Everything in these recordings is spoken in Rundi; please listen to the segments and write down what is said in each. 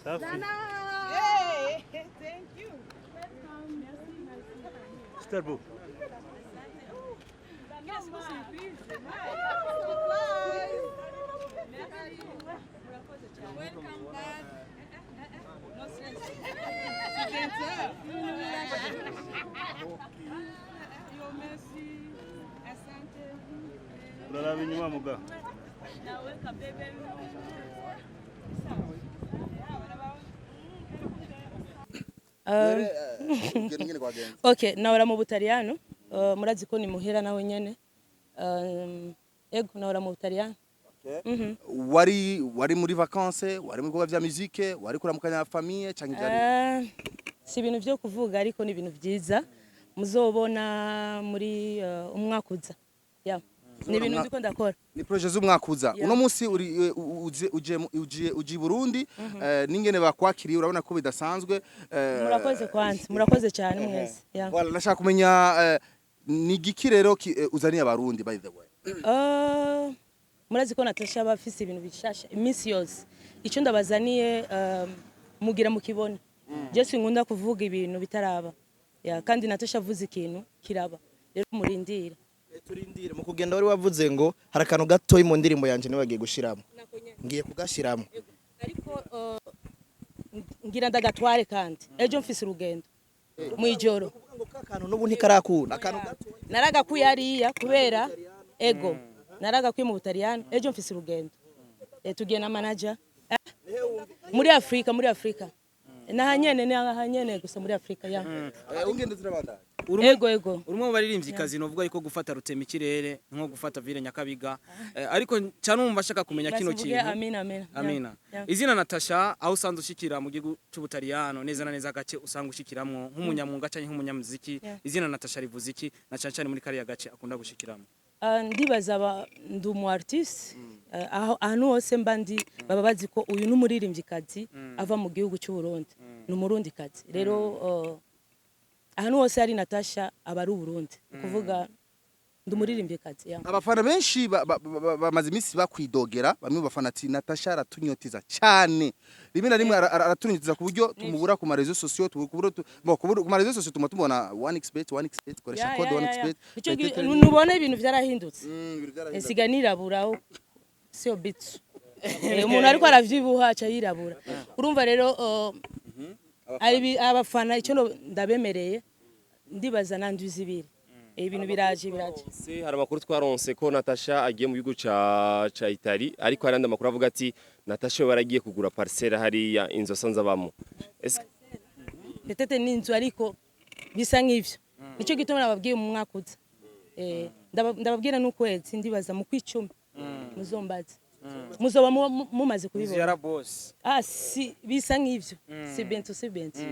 Safi. Hey, thank you. Starbu. Qu'est-ce que surprise? Surprise. Welcome back. No stress. C'est Yo, merci. Asante. Uraraba inyuma muga. Now welcome, baby. Ugenda ingene kwagenze? Okay, nahora mu Butaliyano. Murazi ko ni muhira nawe nyene. Ego, nahora mu Butaliyano. Wari muri vacances, wari mu bikorwa vya musique, wari kuramukanya na famille, canke vyari? Si ibintu vyo kuvuga, ariko ni ibintu vyiza muzobona muri umwaka uza. Yeah. Ni ibintu ndiko ndakora. Ni projet z'umwaka uza. Yeah. Uno munsi uri uje uje uje i Burundi, n'ingene bakwakiriye urabona ko bidasanzwe. Murakoze kwanza, murakoze cyane mwese. Yeah. Voilà, ndashaka kumenya ni igiki rero uzaniye Abarundi, by the way? Murazi ko Natasha aba afise ibintu bishasha iminsi yose. Icyo ndabazaniye, mugira mukibona. Je sinkunda kuvuga ibintu bitaraba. Yeah, kandi Natasha avuze ikintu kiraba, rero murindira. Turindire. Mu kugenda wari wavuze ngo hari akantu gatoyi mu ndirimbo yanje niwe bagiye gushiramo, ngiye kugashiramo. Ariko ngira ndagatware, kandi ejo mfise urugendo mwijoro. Ngo ka kantu n'ubu ntikarakunda, akantu gatoyi? Naragakuye hariya kubera, ego, naragakuye mu Butaliyano. Ejo mfise urugendo, tugiye na manager, muri Afrika, muri Afrika nahanyene, ni ahanyene gusa muri Afrika ya. Ungende zirabandanya. Ego. Uri umwe mu baririmvyikazi novuga yuko gufata rutema ikirere nko gufata ville Nyakabiga. Ariko cyane umva ashaka kumenya kino Basi mvuge kintu. Amina, amina. Amina. Yeah. Izina Natasha, aho usanzwe ushikira mu gihugu c'Ubutaliyano neza na neza, gace usanga ushikiramwo nk'umunyamwuga canke nk'umunyamuziki, izina Natasha rivuze iki, na cane cane muri kariya gace akunda gushikiramwo? Ndibaza ndi umu artiste. Aho ahantu hose mba ndi baba bazi ko uyu ni umuririmvyikazi ava mu gihugu cy'u Burundi, ni Umurundikazi. Rero ahantu hose hari Natasha aba ari Uburundi. Ni ukuvuga ndi umuririmvyikazi, yeah. Abafana benshi bamaze iminsi bakwidogera. Bamwe mu bafana ati: "Natasha aratunyotiza cyane, rimwe na rimwe aratunyotiza ku buryo tumubura ku ma réseaux sociaux, tumubura bon, ku ma réseaux sociaux tuma tumubona 1xbet, 1xbet, koresha code 1xbet." Ico nubona ibintu vyarahindutse. Ibintu byarahindutse. Nsiga nirabura aho sio bitu. Umuntu ariko aravyibuha aca yirabura. Urumva rero abafana icyo ndabemereye, ndibaza nandwi 2 ibintu biraje, biraje. Se hari amakuru twaronse ko Natasha agiye mu gihugu ca Italy, ariko hari andi makuru avuga ati Natasha we baragiye kugura parcelle hariya, inzu asanze abamo. Ese Peut-être ni inzu, ariko bisa nk'ivyo. Nicyo gituma nababwiye mu mwaka uza. Ndababwira n'ukwezi, ndibaza mu kwicumi muzombaza, muzoba mumaze Inzu kubibona. Yara boss. Ah, si bisa nk'ivyo, si bientôt, si bientôt.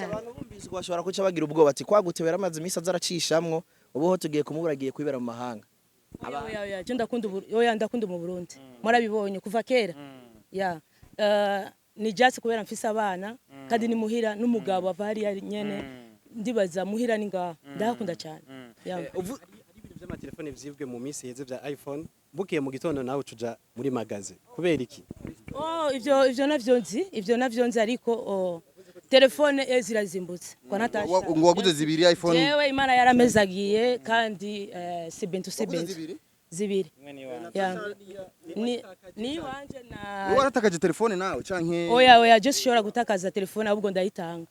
Abantu bumvise ko bashobora kuca bagira ubwoba ati kwagute amaze iminsi aza aracishamwo, ubu ho tugiye kumubura agiye kwibera mu mahanga. Oya, oya, oya, je ndakunda oya, ndakunda mu Burundi. Mwarabibonye kuva kera. Ya. Ni just kubera mfise abana kandi ni muhira n'umugabo ava hariya nyene. Ndibaza muhira ni ngaha. Ndahakunda cyane. Ya. Ibintu by'amatelefone vyibwe mu minsi iheze vya iPhone, bukiye mu gitondo nawe ucuja muri magasin, kubera iki? Oh, ivyo navyo nzi, ivyo navyo nzi, ariko oh, telefone zirazimbutse kwa Natasha. Ngo waguze zibiri iPhone? Jewe Imana yaramezagiye kandi si bintu si Waguze bintu. zibiri? Zibiri. Ya. Ni iwanje na Wowe waratakaje telefone nawe canke? Oya, oya, je sishobora gutakaza telefone, ahubwo ndayitanga.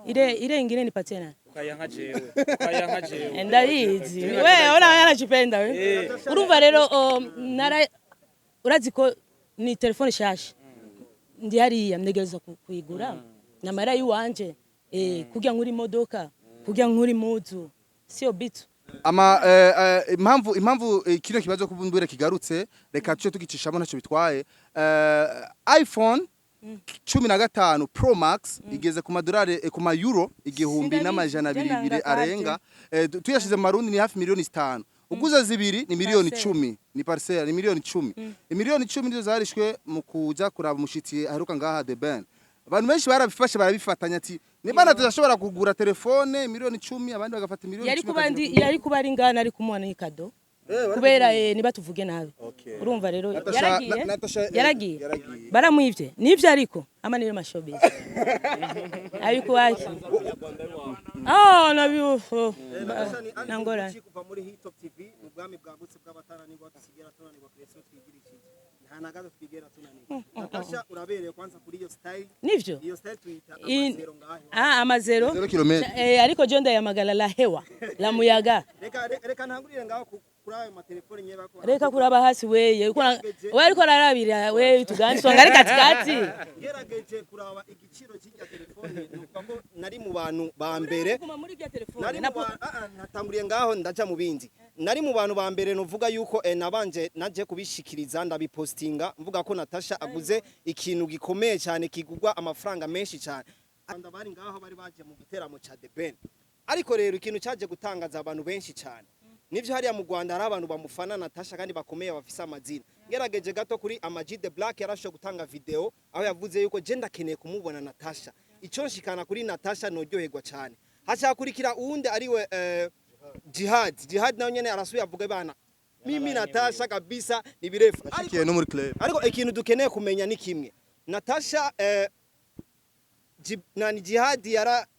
Ile ile ingine nipatie nani? Ukayanka jewe, ukayanka jewe. Ndabizi. We ona anajipenda we. Urumva rero nara urazi ko ni telefone shasha. Ndi hariya ntegerezwa kuyigura. Namara yiwanje kugira nkuri imodoka, kugira nkuri impuzu. Sio bitu. Ama impamvu kino kibazo kubumbure kigarutse, reka tuce tugicishamo, ntacyo bitwaye. iPhone 15 Pro Max igeze ku madolari, ku ma euro igihumbi Sindabizi, n'amajana abiri je bibiri nanga arenga. Tuyashize mu Marundi ni hafi miliyoni 5. Uguze zibiri ni miliyoni Parcelle. 10, ni parcelle, ni miliyoni 10. Imiliyoni 10 nizo zarishwe mu kuja kuraba umushitsi aheruka ngaha, The Ben. Abantu benshi barabifashe, barabifatanya ati niba natashobora kugura telefone miliyoni 10, abandi bagafata miliyoni Yari 10 kuba ndi bakagira yari kuba ari ngana ari kumuha ni cadeau. Kubera ntibatuvuge nabi. Okay. Urumva rero Natasha- yaragiye. Natasha, Yaragiye. yaragiye. Baramwivye. Nivyo, ariko ama niyo mashowbiz. Ariko waki. Ah, nabi nangora. Kuva muri Hit TV mu bwami bwagutse bw'abataranirwa, tusigera tunanirwa creation twigirishije, nta na gato twigera tunanirwa. Natasha, urabereye kwanza kuri iyo style. Nivyo. Iyo style tuyita amazero ngaho. Ah, amazero. Zero kilometer. Ariko je ndayamagala la hewa la muyaga. Reka ntangurire ngaho kuri ayo matelefone nyine bako. Reka kuraba hasi weye. We ariko ararabira we tuganiswa ngari katikati. Ngerageje kuraba igiciro cy'irya telefone, nuvuga ko nari mu bantu ba mbere. Kuguma muri irya telefone. Nari mu natanguriye ngaho, ndaja mu bindi. Nari mu bantu ba mbere, nuvuga yuko nabanje naje kubishikiriza, ndabipostinga mvuga ko Natasha aguze ikintu gikomeye cyane kigurwa amafaranga menshi cyane. Rwanda bari ngaho, bari baje mu giteramo ca The Ben. Ariko rero ikintu cyaje gutangaza abantu benshi cyane nivyo, hariya mu Rwanda hari abantu bamufana Natasha kandi bakomeye, bafise amazina. Ngerageje gato kuri Ama G The Black, yarashoboye gutanga video aho yavuze yuko je ndakeneye kumubona Natasha, icyo nshikana kuri Natasha noryoherwa cyane. Hacakurikira uwundi ariwe Jihad. Jihad nawe nyene arasubiye avuga bana mimi Natasha kabisa ni birefu. Ariko, Ashikiye no muri club. ariko ikintu dukeneye kumenya ni kimwe: Natasha nani, Jihad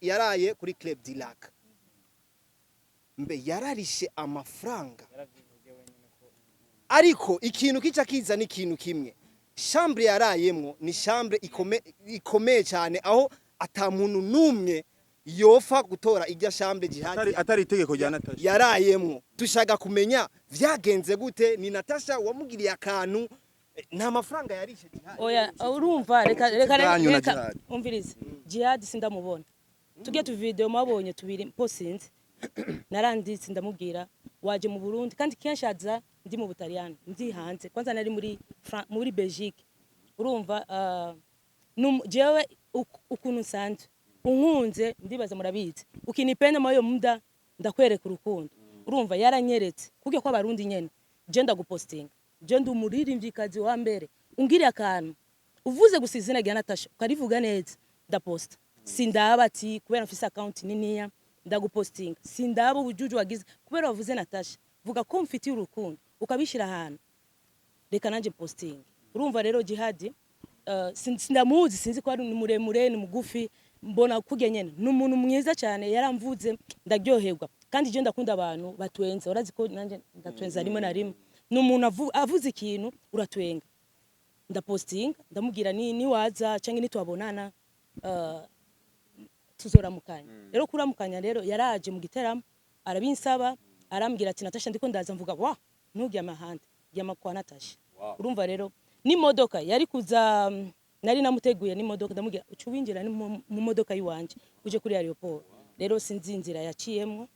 yaraye kuri Club du Lac, mbe yararishe amafaranga? Ariko ikintu kica kiza ni ikintu kimwe: chambre yarayemwo ni chambre ikomeye cyane, aho ata muntu n'umwe yofa gutora irya chambre Jihad Atari itegeko rya Natasha. yarayemwo. Dushaka kumenya vyagenze gute, ni Natasha wamugiriye akantu, nta mafaranga yarishe Jihad? Oya, urumva, reka Bwanyu na reka Jihad. Umvirize, Jihad sindamubona. Tujye tu video mwabonye tubiri posinze, naranditse ndamubwira waje mu Burundi, kandi kenshi aza ndi mu Butaliyani, ndi hanze. Kwanza nari muri muri Belgique. Urumva, jewe ukuntu nsanzwe unkunze, ndibaza murabizi, ukinipenda moyo muda ndakwereka urukundo. Urumva, yaranyeretse kuko ko abarundi nyene je ndagupostinga, je ndi umuririmvyikazi wa mbere ungiriye akantu, uvuze gusa izina rya Natasha ukarivuga neza, ndaposta. Sindaba ati kubera mfise account niniya ndagupostinga, sindaba ubujuju wagize kubera wavuze Natasha, vuga ko mfitiye urukundo ukabishira ahantu, reka nanje posting. Urumva rero Jihadi, sindamuzi, sinzi ko ari ni muremure ni mugufi, mbona kurya nyene ni umuntu mwiza cyane, yaramvuze ndaryoherwa, kandi je ndakunda abantu batwenza. Urazi ko nanje ndatwenza rimwe na rimwe. Ni umuntu avuze ikintu uratwenga, ndapostinga, ndamubwira ni niwaza cyangwa nitwabonana tuzoramukanya. Rero kuramukanya rero, yaraje mu giteramo arabinsaba, arambwira ati Natasha ndiko ndaza, mvuga wa nturyame ahandi, ryama kwa Natasha. Urumva rero n'imodoka yari kuza, nari namuteguye n'imodoka, ndamubwira uca winjira ni mu modoka y'iwanje uje kuri aéroport. Rero sinzi inzira yaciyemwo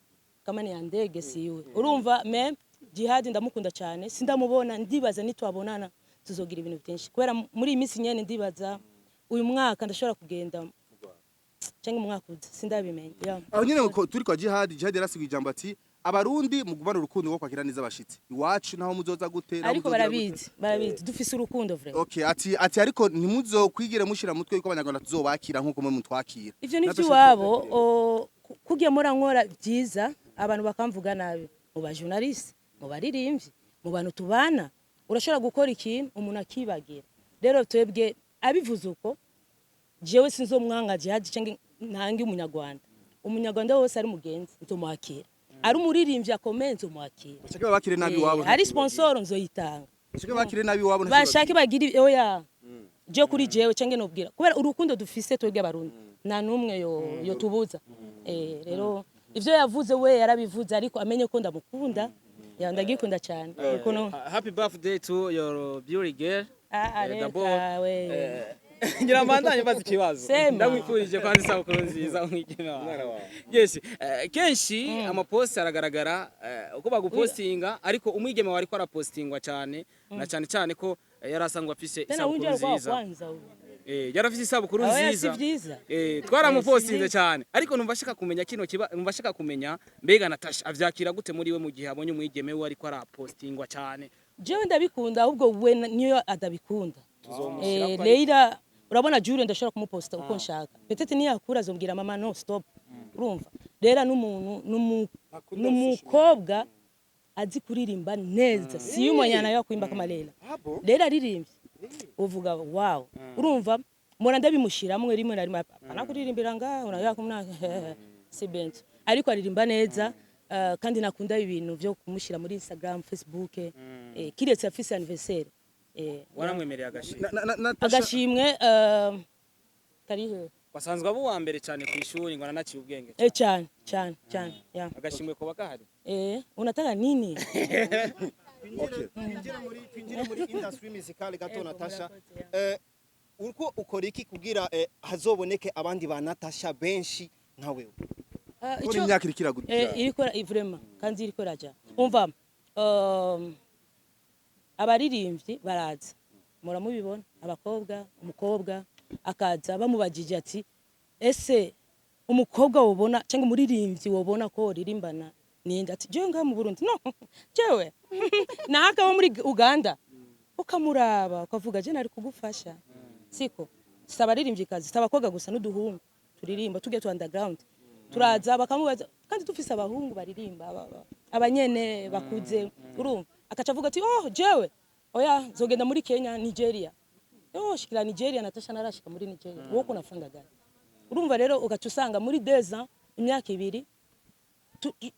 kama ni ya ndege siwe. Urumva, mais Jihad ndamukunda cyane, sindamubona, ndibaza nitwabonana tuzogira ibintu byinshi, kubera muri iyi minsi nyene ndibaza uyu mwaka ndashobora kugenda cyangwa umwaka uza, sindabimenya, yeah. Aho nyene ko turi kwa Jihad, Jihad yarasiga ijambo ati abarundi mugumane urukundo rwo kwakira neza abashitsi iwacu, naho muzoza gute, naho Ariko muzogira gute. barabizi, dufise urukundo vrai. Okay, ati ariko ntimuzokwigire mushira mutwe yuko abanyarwanda tuzobakira nkuko mwe mutwakira. Ivyo ni Natasha, iby'iwabo. Kugiye mora nkora byiza abantu bakamvuga nabi, mu ba journaliste, mu baririmbyi, mu bantu tubana, urashobora gukora ikintu umuntu akibagira. Rero twebwe abivuze uko, jewe sinzomwanga Jihad cyangwa ntange umunyarwanda. Umunyarwanda wose ari mugenzi nzomwakira, ari umuririmbyi akomeye nzomwakira. Bashake babakire nabi iwabo. Ari sponsor nzoyitanga. Bashake bakire nabi iwabo. Bashake bagire, oya, je kuri jewe cyangwa nobwira kubera urukundo dufise twebwe abarundi nta numwe yo tubuza. Rero ivyo yavuze we yarabivuze, ariko amenye ko ndamukunda, ya ndagikunda cyane ukuntu. Happy birthday to your beauty girl. Ah, ah, reka D'abord, we. Ngira mbandanye mbaza ikibazo. Sema. Ndamwifurije kwanza isabukuru nziza umwigeme wawe. Yes, kenshi amapost aragaragara, uko bagupostinga, ariko umwigeme wawe ariko arapostingwa cyane na cyane cyane ko yari asanzwe afise Tena isabukuru winjira kwa nziza. kwanza huyu. Yari afise isabukuru Oya, si nziza. vyiza. Twaramupostinze Si cyane, ariko numva ashaka kumenya kino kiba, numva ashaka kumenya mbega Natasha avyakira gute muri we mu gihe abonye umwigeme we ariko arapostingwa cyane? Jewe ndabikunda, ahubwo we niyo adabikunda. Tuzomushyira ko Leila, urabona Julie ndashobora kumuposta uko nshaka, peut-être niyakura azombwira mama no stop. Urumva rero n'umuntu n'umukobwa. Azi kuririmba neza, si mwenye anayo kuimba kama Leila. Leila aririmbye uvuga wow. Urumva mpora ndabimushiramwe rimwe na rimwe, apana kuririmbira ngaho unayo kumna si benshi, ariko aririmba neza. Kandi nakunda ibintu byo kumushyira muri Instagram, Facebook, kiretse afise anniversaire. Waramwemereye agashimwe? Natasha- Agashimwe kari he? Wasanzwe abo uwa mbere cyane ku ishuri, ngo aranaciye ubwenge. Cyane cyane cyane, yeah. Agashimwe kuba gahari. Unataka nini? Twinjire muri industry musicale gato. Natasha, uriko ukora iki kugira hazoboneke abandi ba Natasha benshi nka wewe? Kubona imyaka iriko iraguta. Iriko vraiment kandi iriko iraja. Umva, abaririmbyi baraza, muramubibona, abakobwa, umukobwa akaza bamubajije ati: "Ese umukobwa wobona cyangwa umuririmbyi wobona ko uririmbana ninde?" Ati: "Jewe ngaha mu Burundi no, jewe naka wo muri Uganda." Ukamuraba ukavuga: "Je nari kugufasha." Siko si abaririmbyi kazi, si abakobwa gusa, n'uduhungu turirimba tujya tu underground turaza bakamubaza, kandi dufise abahungu baririmba abanyene bakuze. Urumva akaca avuga ati: "Oh, jewe oya, nzogenda muri Kenya, Nigeria." Oh, shikira Nigeria, Natasha narashika muri Nigeria, wowe kunafanga gani? Urumva rero ugaca usanga muri 2 ans, imyaka 2,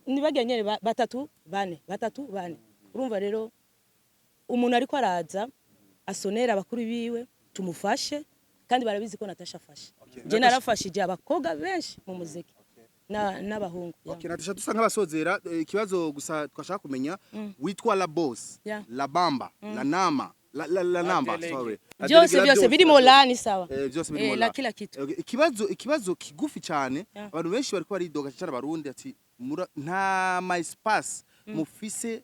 nibajya nyene batatu bane, batatu bane. Urumva rero umuntu ariko araza asonera abakuru biwe tumufashe, kandi barabizi ko Natasha afashe. Je narafashije abakobwa benshi mu muziki n'abahungu, yeah. Okay, Natasha, dusa nk'abasozera, ikibazo gusa twashaka kumenya, witwa La Boss, La Bamba, La Nama, la Namba, Delege. sorry. La Byose. Delege, la Byose birimo la ni sawa. Byose birimo la la. kila kitu. Okay, ikibazo kigufi cyane. Abantu benshi bariko baridoga cyane abarundi ati nta ma espace mufise,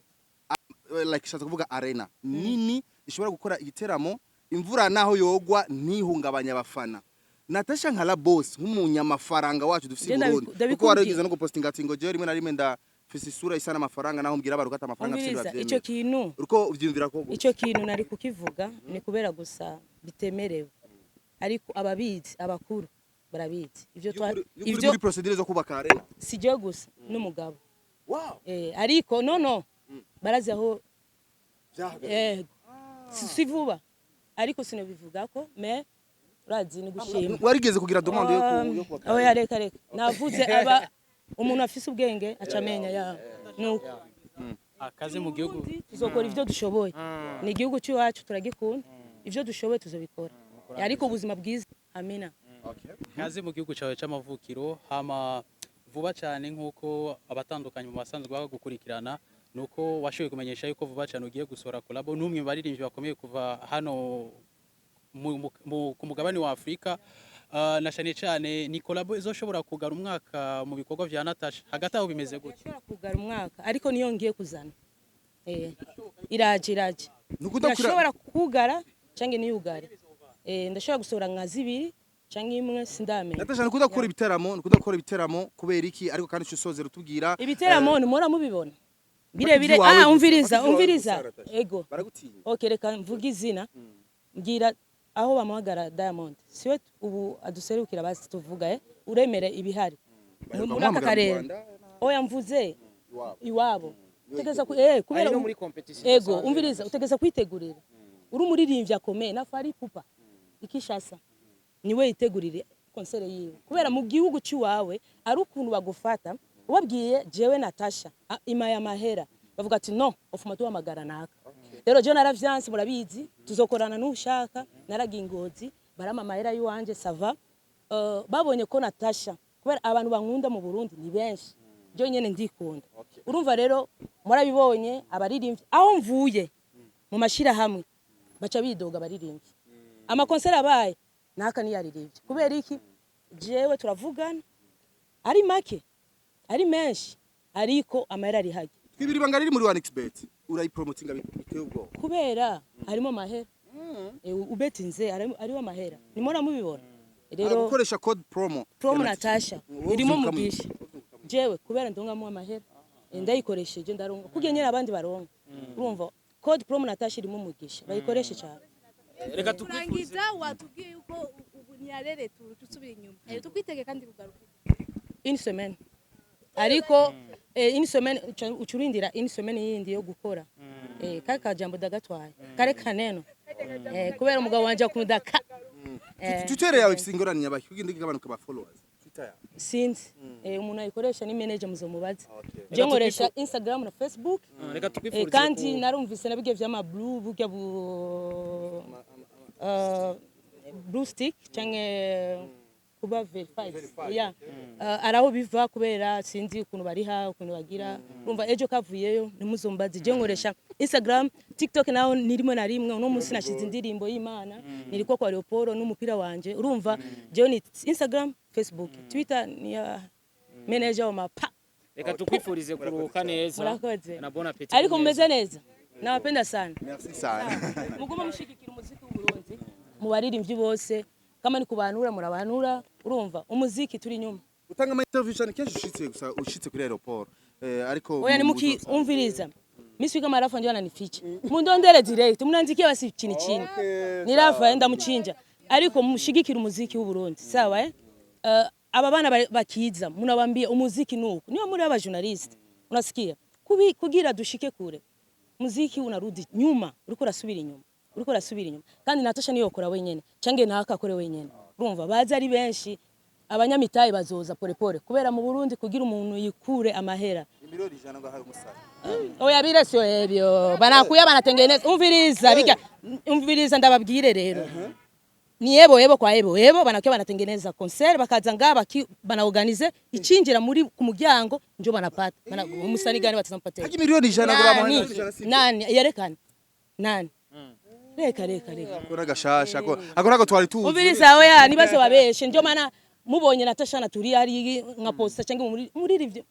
like shatse kuvuga arena nini ishobora gukora igiteramo, imvura naho yogwa ntihungabanya abafana. Natasha nka La Boss, nk'umunyamafaranga wacu dufise i Je Burundi, kuko ndabikubwira. warigeze no gupostinga ati ngo jewe rimwe na rimwe ndafise isura isa n'amafaranga, naho mbwira abantu ko ata amafaranga mfise. Umviriza, Ntibavyemera. ico kintu Uriko uvyumvira ko gute? Ico kintu nari kukivuga, ni kubera gusa bitemerewe, ariko ababizi abakuru barabizi ivyo Y'ukuri ivyo muri procédure zo kubaka arena. Si jewe gusa, n'umugabo. Wow. Ariko no barazi aho Vyahagaze. Si vuba, ariko sinobivuga ko mais urazi ni gushima. Warigeze kugira demande yo kubaka? Oya, reka reka, navuze aba umuntu afise ubwenge aca amenya ya nuko. Akazi mu gihugu. Tuzokora ivyo dushoboye, ni igihugu cy'iwacu, turagikunda, ivyo dushoboye tuzobikora, ariko ubuzima bwiza, amina. Kaze mu gihugu cyawe c'amavukiro. Hama vuba cyane, nk'uko abatandukanye mu basanzwe bagukurikirana, nuko washoboye kumenyesha yuko vuba cyane ugiye gusohora collabo n'umwe mu baririmbyi bakomeye kuva hano ku mugabane wa Afurika. Na cyane cyane ni collabo izoshobora kugara umwaka mu bikorwa vya Natasha. Hagati aho bimeze gute? Irashobora kugara umwaka, ariko niyo ngiye kuzana, iraje iraje. Nukudakwira Irashobora kugara cyangwa ntiyugare. Ndashobora gusohora nka zibiri cyangwa imwe, sindamenya. Natasha, nukunda gukora ibiteramo, nukunda gukora ibiteramo kubera iki? Ariko kandi usozera utubwira. Ibiteramo ntimora mubibona birebire. Iwawe Ah, gusa, umviriza. fata iwawe Umviriza. gusa, Natasha. Ego. Baragutinya. Okay, reka mvuge izina, mbwira aho bamuhagara. Diamond siwe ubu aduserukira, basi tuvuga uremere ibihari Baheruka muri aka kumuhamagara mu karere. Rwanda. Oya, mvuze Iwabo. Iwabo utegeza ku kubera Ari no muri competition ego idasanzwe. Umviriza, utegeza kwitegurira uri umuririmbyi akomeye na Fally Ipupa ikishasa niwe yitegurire concert yiwe, kubera mu gihugu cy'iwawe ari ukuntu bagufata. Ubabwiye jewe Natasha imaya mahera, bavuga ati: "No, ofuma tuhamagara naka." Rero jewe naravyanse, murabizi, tuzokorana n'ushaka. Naragiye Ingozi, barama amahera y'iwanje, ça va. Babonye ko Natasha, kubera abantu bankunda mu Burundi ni benshi, jewe nyene ndikunda. Urumva rero murabibonye, abaririmbyi aho mvuye mu mashirahamwe baca bidoga, abaririmbyi ama concert abaye naka niyaririmbye kubera iki? Jewe turavugana, ari make ari menshi, ariko amahera ari hajya. Twibira ibanga riri muri 1xBet, urayipromotinga biteye ubwoba. Kubera harimo amahera. Ubetinze ariho amahera, nimora mubibona rero. Gukoresha code promo Promo ya Natasha Wowe irimo uvyuka mugisha. Jewe kubera ndongamo amahera, ndayikoresheje ndaronka kugira nyene abandi baronka. Urumva code promo Natasha irimo umugisha, bayikoreshe cyane. Reka tukwifurize. Kurangiza, watubwiye yuko ubu ntiyarere turuca usubira inyuma, tukwitege kandi kugaruka. Une semaine. Ariko une semaine ucurindira une semaine yindi yo gukora. Kare kajambo dagatwaye. Kare kaneno. Kubera umugabo wanje akunda ka. Twitter yawe ifise ingorane nyabaki kugira igabanuka ba followers Twitter yawe? Sinzi. Umuntu ayikoresha ni manager, muzomubaze. Okay. Je nkoresha Instagram na Facebook. Reka tukwifurize Kandi narumvise nabige vy'ama blue burya bu blue stick canke kuba verified, yeah. Araho biva kubera sinzi ukuntu bariha, ukuntu bagira. Urumva ejo kavuyeyo ntimuzombaze. Je nkoresha Instagram, TikTok naho nirimo na rimwe. Uno munsi nashize indirimbo y'Imana niriko kwa Leopoldo n'umupira wanje. Urumva jewe ni Instagram, Facebook, Twitter ni ya manager wa mapa. Reka tukwifurize kuruhuka neza Murakoze. na bon appétit. Ariko mumeze neza, nawapenda sana. Merci sana. Mugume mushigikira umuziki w'Uburundi mu baririmbyi bose, kama ni kubanura murabanura. Urumva umuziki turi inyuma. Utanga ama interview cyane kenshi ushitse gusa ushitse kuri aéroport, ariko Oya, nimuki umviriza misi kama Rafa ndio ananificha, mundondere direct, munandikie basi chini chini. Ni Rafa ndamuchinja. Ariko mushigikira umuziki w'Uburundi, sawa? Aba bana bakiza munabambia umuziki nuko niyo muri aba journalist unasikia kubi kugira dushike kure. Muziki unarudi nyuma, uriko urasubira inyuma, uriko urasubira inyuma. Kandi Natasha niyo kora wenyene cange ntaka wenyene. Urumva baza ari benshi, abanyamitahe bazoza polepole, kubera mu Burundi kugira umuntu yikure amahera 100,000,000 ngo ahaye umusara. Oya, bile sio ebyo, banakuya banatengeneza. Umviriza bijya, umviriza ndababwire rero, ni ebo ebo kwa ebo ebo, banakuya banatengeneza concert, bakaza ngaba banaorganize icinjira muri ku muryango njo banapata bana, umusani gani batazampatera? Haji 100,000,000 ngo bamuhaye Nani? 100,000,000 sibyo? Nani yerekana? Nani? Reka reka reka. Ako n'agashasha ako ako nako twari tuzi. Umviriza, oya, nibazo babeshe. Ndio maana mubonye Natasha naturi ari nka posta cyangwa muri muri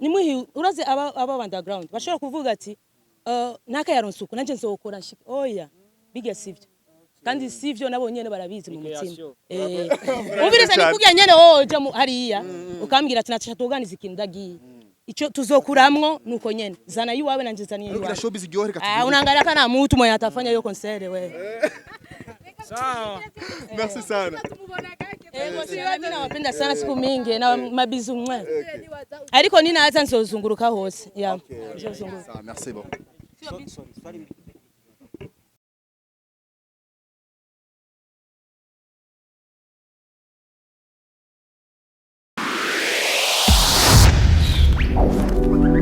nimuhi uraze aba underground bashobora kuvuga ati naka yaronse uko nanje nzokora nshike. Oya, bijya sivyo, kandi sivyo, nabo nyene barabizi mu mutima. Creation. Umviriza, nikubwiye nyene wowe uja hariya ukambwira ati Natasha tuganiza ikintu, ndagiye ico tuzokuramwo nuko nyene zana yiwawe nanje zana Ariko yiwawe. showbiz iryohe, reka Ah, tuvuge. unaangalia kana mtu mwenye atafanya hiyo concert wewe. Sawa. Merci sana. Mimi nawapenda sana siku mingi na mabizu mwe. Ariko ninaanza nzozunguruka hose. Yeah. Nzozunguruka. Sawa, merci beaucoup. Sorry, sorry.